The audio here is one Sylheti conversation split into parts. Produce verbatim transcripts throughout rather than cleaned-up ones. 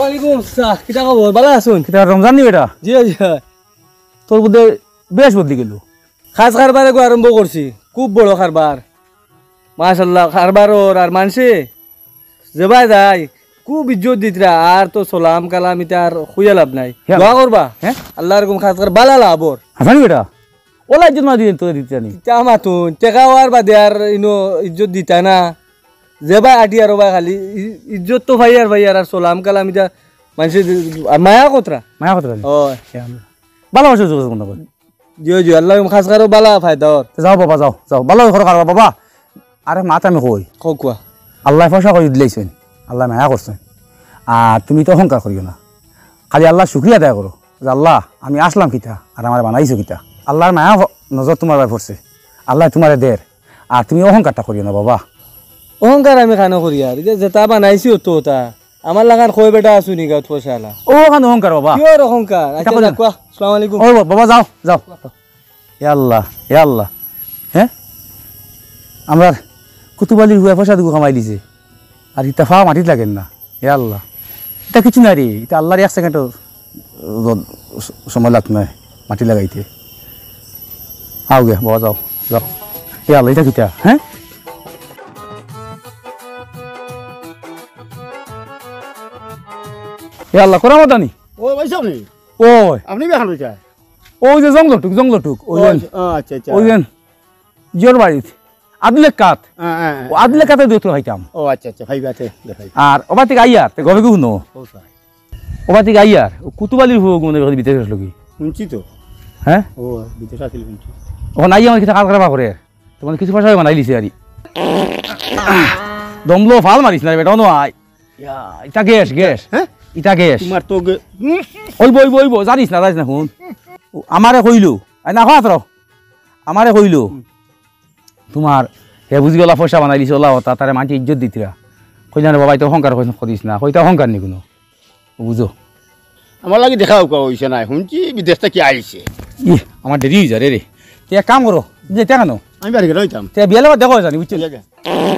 ওয়ালাইকুম আসসালাম। কিতা খবর? ভালা আছইন? কিতা রমজান নি বেটা? জি, জি। তোর বুঝি বেশ বদলি গেল। খাস কারবার এগু আরম্ভ করছি, খুব বড় কারবার। মাশাআল্লাহ, কারবার অর আর মানষে যেবায় যায়, খুব ইজ্জত দিতরা। আর তো সালাম কালাম ইতা আর কইয়া লাভ নাই। হে। দোয়া করবা। হে? আল্লার হুকুম খাস কারবার ভালা লাভ অর। হাছানি বেটা? অলা ইজ্জত না দিলে তো দিতা নি। ইতা মাতুন, টেকা অওয়ার বাদে আর ইনো ইজ্জত দিতা না। যেবায় আটিয়ার অবায় খালি ই-, ইজ্জত তো পাইয়ার পাইয়ার আর সালাম কালাম ইতা মানষে দি-, আর মায়া করতরা। মায়া করতরা নি? অয়। হে আল্লাহ। ভালোবাসা যোগাযোগ না করে। জি, জি, আল্লার হুকুম খাস কারবার ভালা ফায়দা অর। তে যাও বাবা, যাও, যাও। ভালা করো কারবার বাবা। আরে মাত আমি কই। কও কুয়া। আল্লায় পয়সা করি দিলাইছইন, আল্লায় মায়া করছইন। আর তুমি তো অহংকার করিও না, খালি আল্লার শুকরিয়া আদায় করো যে, "আল্লাহ, আমি আছলাম কিতা আর আমারে বানাইছো কিতা?" আল্লার মায়া হ-, নজর তুমার বায় পড়ছে, আল্লায় তুমারে দের। আর তুমি অহংকারটা করিও না বাবা। অহংকার আমি কেনে করিয়ার, ইতা যেতা বানাইছি অতো অতা। আমার লাখান কয় বেটা আছইন নি গাউত পয়সাআলা। অউ অখান অহংকার বাবা। কিওর অহংকার? ইতা আচ্ছা, করিও যাক, না। কুয়া, আসসালামু আলাইকুম। ও বাবা, যাও, যাও। ইয়া আল্লাহ, ইয়া আল্লাহ। হে? আমরার কুতুব আলীর পুয়ায় পয়সা দিগু কামাইলিছে। আর ইতা ফাও মাটিত লাগের না। ইয়া আল্লাহ। ইতা কিচ্ছু নায় রে। ইতা আল্লার এক সেকেন্ডর রোদ স-, সময় লাগতো নায় মাটি লাগাইতে। আও গে, বাবা যাও, যাও। ইয়া আল্লাহ, ইতা কিতা? হে? ইয়া আল্লাহ, করামত আনি। ও ভাই সাহেব নি? ও ভাই। আপনি বেখান রইছে? অউ যে জংলটুক, জংলটুক, অউ ও, যেন, আচ্ছা, আচ্ছা, আচ্ছা। অউ যেন, জিওর বাড়িত, আদুলে কাত। হ্যাঁ, হ্যাঁ, হ্যাঁ। অউ আদুলে কাতে দুইটা খাইতাম। ও আচ্ছা, আচ্ছা, ভাই বাতে, ভাই। আর ওবা থাকি আইয়ার, তে গবে গুনো। ও স্যার। ওবা থাকি আইয়ার, অউ কুতুব আলীর পুয়া গুনো বিদেশ গেছলো গি। হুনছি তো। হ্যাঁ? ও, বিদেশ আছিল হুনছি। অখন আইয়া আমার কিতা কাজ করা করে। তখন কিছু পয়সা বানাইলিছে আরি। দমলো ফাল মারিস না রে বেটা, অনো আয়। ইয়া, ইটা গ্যাস, গ্যাস। হ্যাঁ? ইটা গ্যাস। তোমার তো গে-, উম। অইবো, অইবো, অইবো, জানিস না, জানিস না, হুন। ও, আমারে কইলো, আই না, খাওয়াত রও। আমারে কইলো, হুম। তোমার হে বুঝি অলা পয়সা বানাইলিছে, অলা অতা, তারে মানষে ইজ্জত দিতরা। কইলা না, বাবা, ইতা অহংকার করিস, করিস না। কইতা অহংকার নি কুনু। বুঝো। আমার লাগি দেখা উকা অইছে না, হুনছি বিদেশ থাকি আইছে। ইহ, আমার দেরি অই যার রে। তে এক কাম করো, যেতা কেনে? আমি বাড়ি গেলে অইতাম। তে বিয়ালে আবার দেখা অয় জানি, বুঝছো? ঠিক আছে।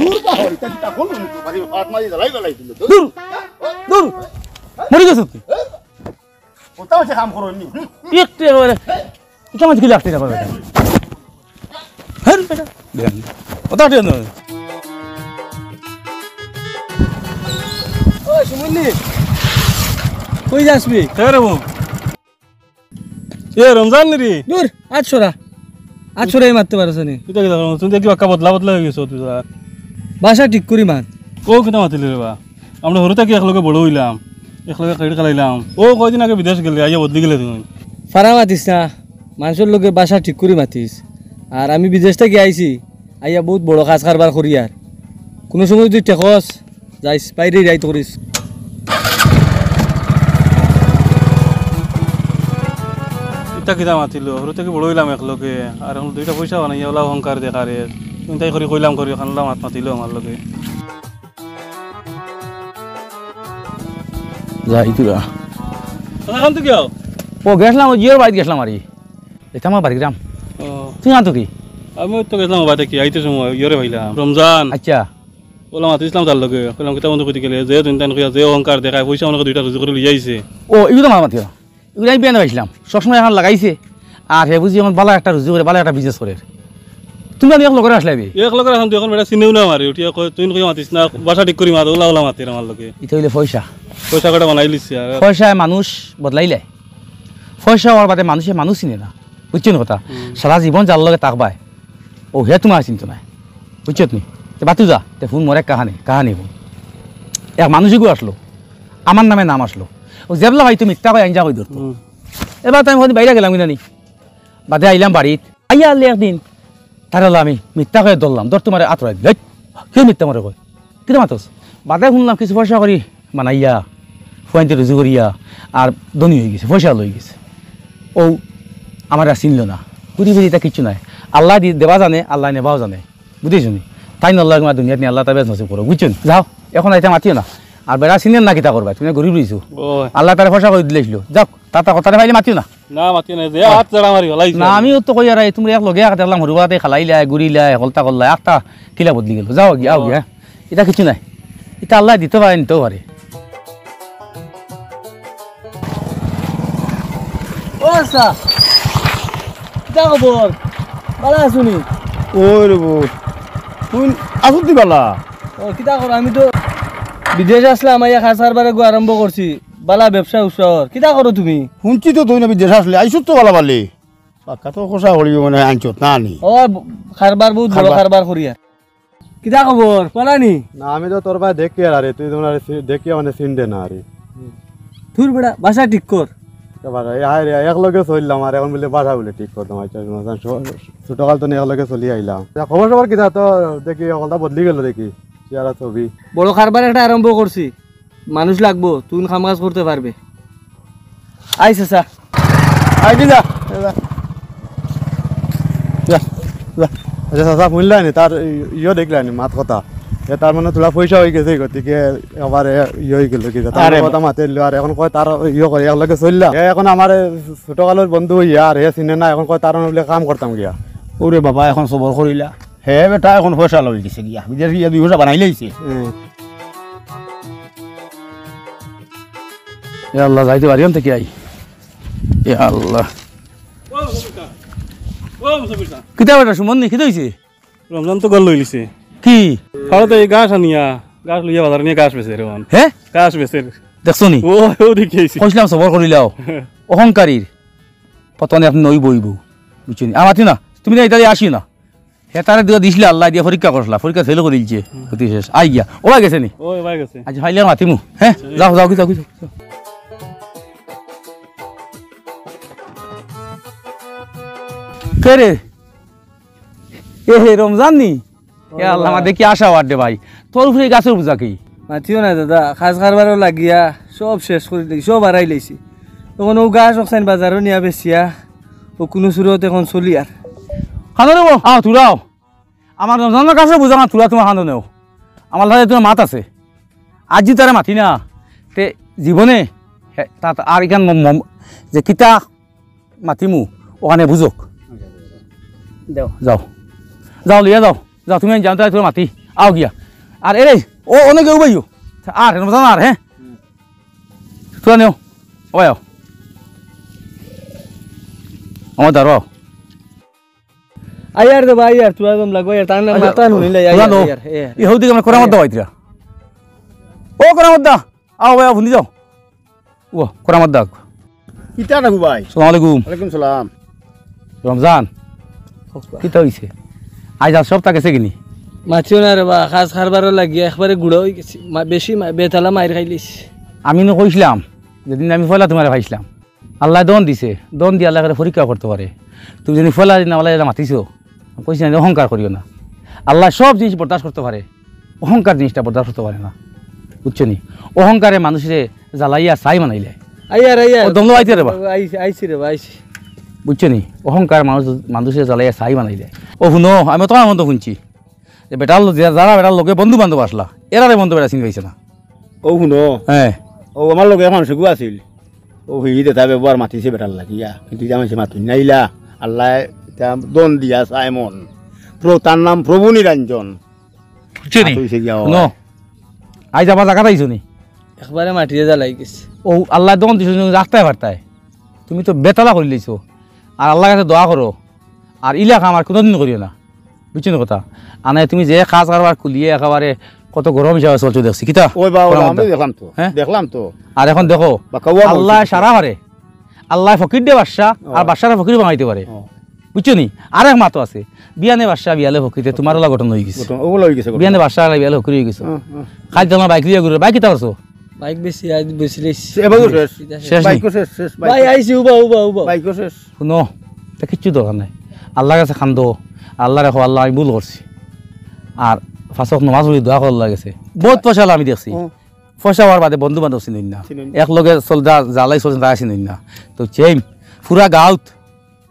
দূর বা, ইটা কিতা করলো? বাড়ি হাত মারি জ্বালাই জ্বালাই দিল। দূর। দূর, দূর। মরি গেছো তুই। কোথাও সে কাম করো নি। হুম। একটু এবারে, ইটা মাঝে কি লাগতে যাবে বেটা? হ্যাঁ, বেটা। দেন। কোথাও ঠিক নয়। ও, সুমন নি? কই যাস বে? কে রে বাবু? এ, রমজান নি রে? দূর, আত সরা। আত সরাই মাততে পারছ নি? ইটা কিতা করো? তুমি দেখি বাক্কা বদলা বদলা অই গেছো তুই, স্যার। ভাষা ঠিক করি মাত। ও কিতা মাতিলি রে বা? আমরা হুরু থাকি একলগে বড় অইলাম, একলগে খেড় খেলাইলাম। ও কয়দিন আগে বিদেশ গেলে, আইয়া বদলি গেলে তুমি। ফারা মাতিস না, মানষর লগে ভাষা ঠিক করি মাতিস। আর আমি বিদেশ থাকি আইছি, আইয়া বউত বড় কাজ কারবার করিয়ার। কুনু সময় যুদি ঠেকস, যাইস, বাইরে রাইত করিস। ইটা কিতা মাতিল? হুরু থাকি বড় অইলাম একলগে, আর অখন দুইটা পয়সা বানাইয়া অলা অহংকার দেখারে। তুমি তাই করি কইলাম করি, অখান অলা মাত মাতিল আমার লগে। যাই তোরা। অখন তো কিও? ও, গেছলাম, অউ জিওর বাড়িত গেছলাম আরি। ইটা আমার বাড়ির গ্রাম। ও। তুই আনতো কি? আমি তো গেছলাম বাড়িত কি, আইতে সময় ইয়রে পাইলাম। রমজান। আচ্ছা। অলা মাতিছলাম তার লগে। কইলাম, "কিতা বন্ধু কইতে গেলে?" যে তুমি তাইন কইয়া, যে অহংকার দেখায়, পয়সা মনে কয় দুইটা রুজি করি লইয়া আইছে। ও, ইগুলো মাত মাতিও না। ইগুলো আমি বিয়ানে পাইছলাম। সবসময় অখন লাগাইছে। আর হে বুঝি অখন বালা একটা রুজি করে, বালা একটা business করে। তুমি জানি এক লগে আছলায় বে? এক লগে আছলাম, তুই অখন বেটা চিনেও না আমারে। উঠিয়া কয়, "তুই কইয়া মাতিস না, ভাষা ঠিক করি মাত, অলা অলা মাতের আমার লগে।" ইটা অইলে পয়সা। পয়সা কয়টা বানাইলিছে আর। পয়সায় মানুষ বদলাইলায়। পয়সা অওয়ার বাদে মানষে মানুষ চিনে না। বুঝছো নি কথা? হুম। সারা জীবন যার লগে থাকবায়, অউ হে তুমারে চিনতো নায়। বুঝছো নি? তে বাতু যা, তে হুন মোর এক কাহানি, কাহানি হুন। এক মানুষ ইগু আছলো, আমার নামে নাম আছলো। অউ যেবলা পাইতো মিথ্যা কই আইঞ্জা কই ধরতো। হুম। এবার তো আমি কদিন বাইরে গেলাম কিনা নি। বাদে আইলাম বাড়িত। আইয়া আনলে একদিন তারে অলা আমি মিথ্যা কইয়া ধরলাম। ধর তুমারে আতরাই দিল। হেই, কিও মিথ্যা মাতে কয়? কিতা মাতস? বাদে হুনলাম কিছু পয়সা করি বানাইয়া ফুয়াইন্তে রুজি করিয়া আর ধনী অই গেছে, পয়সাআলা অই গেছে। অউ আমারে আর চিনলো না। ঘুরি ফিরি ইতা কিচ্ছু নায়। আল্লায় দি-, দেওয়া জানে, আল্লায় নেওয়াও জানে। বুঝছো নি? তাইন আল্লায় তুমার দুনিয়াত নি আল্লায় তারে বেশ নসিব করো। বুঝছো নি? যাও, অখন ইতা মাতিও না। আর বেটা চিনের না কিতা করবায়? তুমি গরিব রইছো। ওই। আল্লায় তারে পয়সা করি দিলাইছলো। যাও, তার কথা পাইলে মাতিও না। না, মাতি নাই। যে হাত চাড়া মারি ফেলাইছে। না, আমিও তো কইয়ার আই, তুমরা এক লগে এক দেখলাম, হুরুবাতে খালাইলায়, ঘুরিলায়, হকলতা করলায়, একটা কিলা বদলি গেল। যাও গিয়া, আও গিয়া। ইটা কিচ্ছু নায়। ইটা আল্লায় দিতো পারে, নিতেও পারে। আচ্ছা, কিতা খবর? ভালা আছো নি? ওই রে বউ, তুই আছো তুই ভালা? ও, কিতা করো? আমি তো বিদেশ আসলাম, আইয়া কাজ কারবার এগু আরম্ভ করছি। ভালা ব্যবসা উবসা অর। কিতা করো তুমি? হুনছি তো তুই না বিদেশ আসলে, আইছত তো ভালা ভালি। পাক্কা তো খোসা করিবে মনে হয় আনছত না নি? ও, কারবার, বহুত বড় বাবা। কারবার করিয়া। কিতা খবর? পালানি? না, আমি তো তোর ভাই দেখি আর আরে, তুই তো মানে সি-, দেখি মানে চিনতে না আরে। তোর বেটা, বাসা ঠিক কর। তো বাবা, এই আয় রে, একলগে চললাম আর এখন বলে বাসা বলে ঠিক করতাম। আচ্ছা, ছো-, ছোটকাল তো নিয়ে একলগে চলি আইলাম। তা খবর সবর কিতা তো দেখি, অকলটা বদলি গেল দেখি, চেহারা ছবি। বড় কারবার একটা আরম্ভ করছি। মানুষ লাগবো, তুই কাম কাজ করতে পারবে। আইস, আচ্ছা। আই কি যা? যা, যা। আচ্ছা, চাচা, শুনলাই নি? তার ই-, ইয়ো দেখলাই নি, মাত কথা। এ, তার মানে তোলা পয়সা হয়ে গেছে, গতিকে আবার এ ইয়ে হয়ে গেল কি, তার আরে কথা মাতে দিল, আর এখন কয় তার ইয়ে করে, একলগে চললা। এ এখন আমার ছোটকালের বন্ধু হইয়া, আর হে চিনে না, এখন কয় তার মানে বলে কাম করতাম গিয়া। ওরে বাবা, এখন সবর করিলা। হে বেটা, এখন পয়সা লই গেছে গিয়া, বিদেশ গিয়া দুই পয়সা বানাই লইছে। হুম। এ আল্লাহ, যাইতে পারি অন থেকে আই। এ আল্লাহ। ও মুসাফির সাহেব, ও মুসাফির সাহেব। কিতা বেটা সুমন নি, কিতা হইছে? রমজান তো ঘর লইলিছে। কি? ভারতে এই ঘাস আনিয়া, ঘাস লইয়া বাজার নিয়া ঘাস বেচের এখন। হে? ঘাস বেচের। দেখছো নি? ও, ও দেখি আইছি। কইছিলাম সবর করিলাও। অহংকারীর পতনে আপনি নই বইব। বুঝছো নি? আর মাতিও না। তুমি না এটা দিয়ে আসিও না। হে তারে দিয়া দিছিলে, আল্লাহ দিয়া পরীক্ষা করছিলা, পরীক্ষা ফেল করে দিলছে। হুম। গতি শেষ। আই গিয়া। ও ভাই গেছে নি? ও ভাই গেছে। আচ্ছা, ফাইলে আর মাতিমু। হ্যাঁ? আচ্ছা। যাও, যাও, যাও, যাও। কে রে? এ হে, রমজান নি? ও এ আল্লাহ, ভাই। আমার দেখি আশা বাড়ে ভাই। তোর উপরে এই গাছের বুঝা কি? মাতিও না দাদা, কাজ কারবারও লাগিয়া সব শেষ করি দিই, সব হারাই লাইছি। তখন ও গাছ অকসাইন বাজারও নিয়া বেচিয়া, ও কোনো সুরত এখন চলি আর। খানো রে বউ, আও, তুরাও। আমার রমজানের গাছের বুঝা না, তুরা তোমার খানো নেও। আমার লগে তোমার মাত আছে। আজ যদি তারা মাতি না, তে জীবনে হে, তা, তা আর ইখান মম-, মম-, যে কিতা মাতিমু, ওখানে বুঝুক। দেও। যাও। যাও, লইয়া যাও। যাও, তুমি জানতে তোর মাতি। আও গিয়া। আর এরে, ও অনেকে উবাইও। আর, রমজান আর, হ্যাঁ? হুম। তুরা নেও। ও আও। আমার দাঁড়াও। আইয়ার দেবা, আইয়ার, তুরা দম লাগো, আইয়ার, তার নাম আচ্ছা, মাথা নুনিলে, তুরা আইয়ার, দো। আইয়ার, আইয়ার। ই হৌদি কেমন করামত দাও আইতরা? ও করামত দা। আও ভাই, আও, হুনি যাও। ও, করামত দাগ। কিতা রাখু ভাই? সালাম আলাইকুম। ওয়ালাইকুম সালাম। রমজান, কিতা হইছে? আজ, আজ সপ্তাহ গেছে কিনি? মাতিও না রে বা, কাজ কারবারও লাগিয়া একবারে গুড়া হয়ে গেছি। মা-, বেশি মা-, বেতালা মাইর খাইলিস। আমি নু কইছিলাম, যেদিন আমি পয়লা তোমারে পাইছিলাম, আল্লাহ দন দিছে, দন দিয়ে আল্লাহ করে পরীক্ষা করতে পারে। তুমি যদি পয়লা দিন আল্লাহ মাতিছো, কইছি না, অহংকার করিও না। আল্লাহ সব জিনিস বরদাস্ত করতে পারে, অহংকার জিনিসটা বরদাস্ত করতে পারে না, বুঝছো নি? অহংকারে মানুষরে জ্বালাইয়া ছাই বানাইলে। আইয়ার, আইয়ার। ও দমলো আইতে রে বা। আইছি, আইছি রে বা, আইছি। বুঝছো নি? অহংকার মানুষ, মানুষরে জ্বালাইয়া ছাই বানাইলে। ও হুনো, আমি তো আমার মতো শুনছি যে বেটার ল-, যে-, যারা বেটার লগে বন্ধু বান্ধব আসলা, এরারে বন্ধু বেটা চিনি পাইছে না। ও হুনো। হ্যাঁ। ও আমার লগে এখন সুগু আছিল। ও হি দেতা ব্যবহার মাতিছে বেটার লাগিয়া, কিন্তু ইতা মানষে মাতুন নাইলা। আল্লাহ ইতা দন দিয়া চায় মন। প্র-, তার নাম প্রভু নিরঞ্জন। বুঝছো নি? মাতুইছে গিয়া ও। হুনো, আইজ আবার জাগাত আইছো নি? একবারে মাটিয়ে জ্বালাই গেছে। ও আল্লাহ দন দিছো নি, রাস্তায় ফারতায়। তুমি তো বেতালা করি লইছো। আর আল্লাহর কাছে দোয়া করো। আর ইলা কাম আর কোনোদিন করিও না। বুঝছো নি কথা? আনে তুমি যে কাজ কারবার খুলিয়ে একেবারে কত গরম হিসাবে চলছো দেখছি, কিতা? ওই বা, ওই বা, করার আমি মধ্যে? দেখলাম তো, হ্যাঁ? দেখলাম তো। আর এখন দেখো, বা, কাউয়া আল্লাহ বলছে। সারা পারে, আল্লাহ ফকির দে বাদশা, আর ও। বাদশারে ফকির বানাইতে পারে। ও। বুঝছো নি? আর এক মাতো আছে, বিয়ানে বাদশা, বিয়ালে ফকির, তোমার ওলা গঠন হয়ে গেছে। গঠন, ওগুলো হয়ে গেছে গঠন। বিয়ানে বাদশা, বিয়ালে ফকির হয়ে গেছে। হুম, হুম। খালি তোমার বাইক লিয়ে ঘুরে, বাইক কিতা করছো? বাইক বেশি, আজ বেশি লেছি। এবারও শেষ। শেষ নি? বাইকও শেষ, শেষ, ভাই, বাইকও। আইছি, উবা, উবা, উবা। বাইকও শেষ। হুনো, তা কিচ্ছু দরকার নাই। আল্লাহর কাছে কান্দো, আল্লাহরে কও, "আল্লাহ, আমি ভুল করছি।" আর পাঁচ ওয়াক্ত নামাজ পড়ি দোয়া করার লাগেছে। বহুত পয়সা আমি দেখছি। হুম। পয়সা হওয়ার বাদে বন্ধু বান্ধব চিনইন না। চিনইন না। এক লগে চল যা, জ্বালাই চলছেন, তারা চিনইন না। তো চেইম, পুরা গাঁওত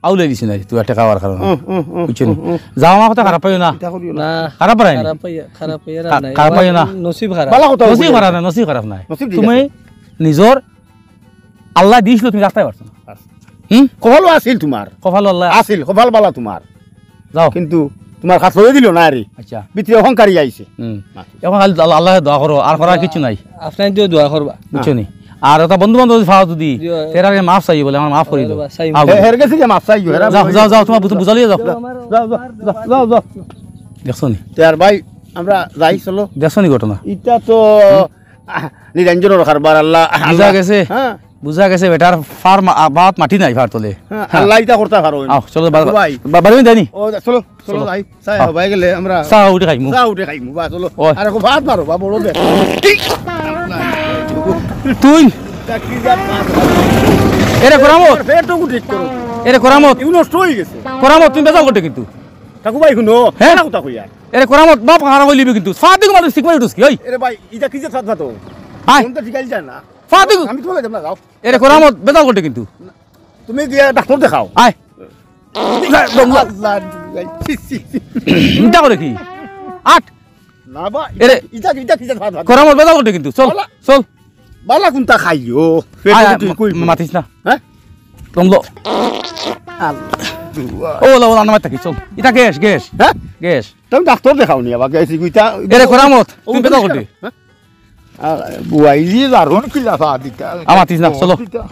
আউলাই দিছি না, তুই টেকা হওয়ার কারণে। হুম, হুম, হুম, বুঝছো নি? হুম, হুম। যাও, আমার কথা খারাপ পাইও না। এটা করিও না। না, খারাপ পাই না। খারাপ পাইয়া, খারাপ পাইয়া খা-, না, খারাপ পাইও না। নসিব খারাপ। বালা কথা নসিব বলছো। খারাপ না, নসিব খারাপ নাই। নসিব ঠিক তুমি আছে। নিজর আল্লাহ দিছিল, তুমি রাস্তায় পারছো না। আচ্ছা। হুম? কপালও আছিল তোমার। কপালও আল্লাহ। আছিল, কপাল বালা তোমার। যাও। কিন্তু তোমার হাত লইয়া দিল না রে। আচ্ছা। ভিতরে অহংকারী আইছে। হুম। না। এখন খালি আল্লাহ, আল্লাহ দোয়া করো, আর করার কিছু নাই। আপনার দিয়েও দোয়া করবা। বুঝছো নি? আর ওটা বন্ধু বান্ধব যদি ফাও যদি, জি, হয়। তেরা মাফ চাইও বলে, আমার মাফ করি দাও। চাইমু। আও। হে-, হের গেছে গিয়া মাফ চাইও, হেরা যাও, যাও, যাও, তোমার বুঝ-, বুঝালিয়া যাও। যাও, যাও, যাও, যাও, যাও। দেখছো নি? তে আর ভাই, আমরা যাই, চলো। দেখছো নি ঘটনা? ইটা তো, আহ, নিরঞ্জনর কারবার, আল্লাহ, বুঝা আল্লাহ। গেছে। হ্যাঁ। বুঝা গেছে, বেটার ফার মা-, আ, বাত মাটি নাই ফার তলে। হ্যাঁ, হ্যাঁ। আল্লাহ ইটা করতা পারো। আও, চলো, বা-, ভাই। বা-, বাড়ি যাইনি? ও, চলো, চলো, চলো। যাই। চা হ্যাঁ। হবাই গেলে আমরা চা উঠে খাইমু। চা উঠে খাইমু, বা, চলো। ওই। আর এখন ভাত মারো, বা, বড় দে। তুই। তা কি যা ভাত? এরে করামত। পেট তো ঠিক করো। এরে করামত। এগুলো নষ্ট হয়ে গেছে। করামত, তুমি বেজাল করতে কিন্তু। কাকু ভাই, শুনো। হ্যাঁ? কথা কই আর। এরে করামত, বাপ খারাপ হইলিবি কিন্তু। সাত দিন মানুষ ঠিক মারি উঠুস কি, ওই? এরে ভাই, ইটা কি যে সাত ভাত? আয়। ফোন তো ঠিক আছে না। সাত দিন। আমি তোমার যাবো না, যাও। এরে করামত, বেজাল করতে কিন্তু। তুমি গিয়া ডাক্তার দেখাও। আয়। আল্লাহ, ছি, ছি, ছি। চিন্তা করে কি? আট। না বা, এরে। ইটা, ইটা, ইটা, ইটা, ভাত, ভাত। করামত বেজাল করতে কিন্তু। চল, বালা। চল। বালা কোনটা খাইও? পেটে আয়, আয়, তুই মা-, কই? মাতিস না। হ্যাঁ? কমলো। আল্লাহ। ও, ওলা, ওলা, নামাই থাকি, চল। ইটা গ্যাস, গ্যাস। হ্যাঁ? গ্যাস। তুমি ডাক্তার দেখাও নি আবার, গ্যাস, ইগুইতা। এরে করামত, ও, তুমি বেজাল তুমি করতে। হ্যাঁ? আর বুয়াইলি দারুণ কিলা ফা দিতা। আমাতিস না, চলো। দিতা।